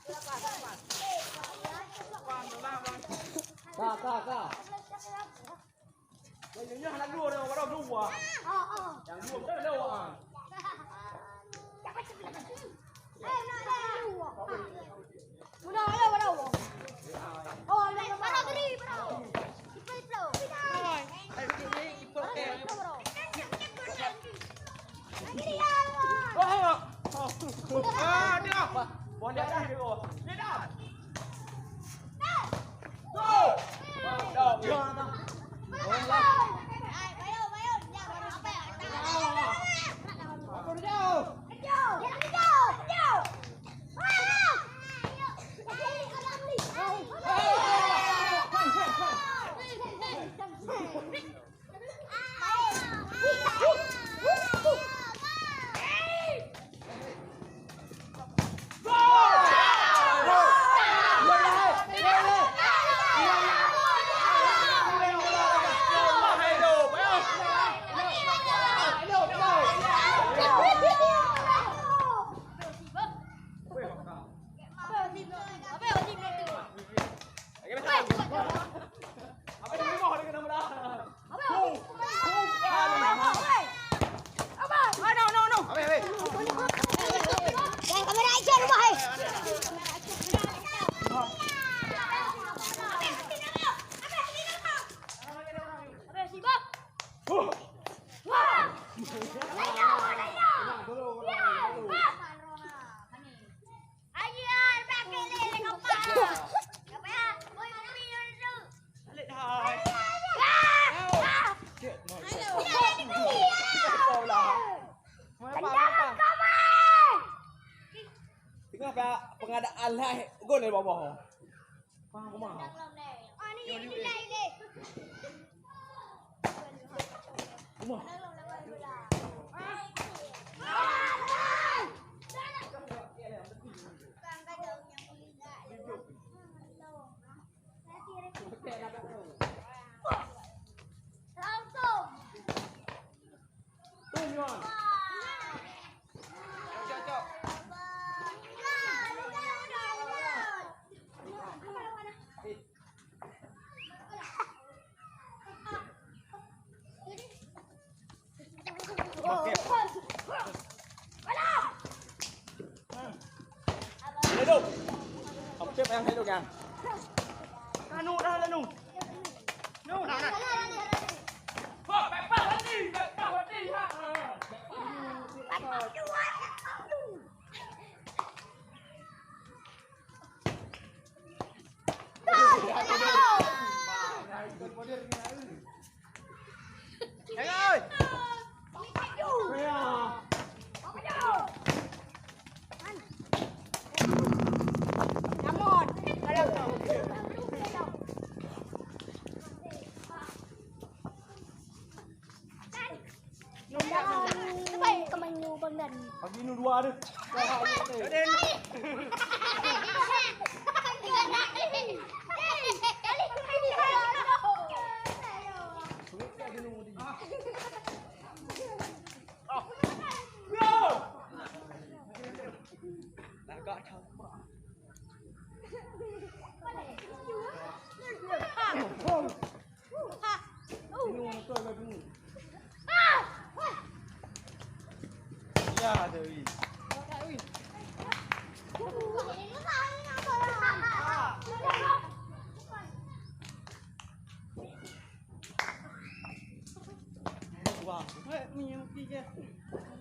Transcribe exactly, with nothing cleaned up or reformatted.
Ka, ka, ka. Nyang nyoe hana dua, dua, dua, dua. Nyang dua betul dua. Tengah pengadaan lah gol dari bawah. Faham, Umar? Umar. Lalu. Apa yang lalu kan? Anu dah lalu. No, no, no. Ho, baik pas hati, baik pas hati. Ha. Pagi ni dua ada. Ya, Dewi. Wah, eh, mi, mi, mi.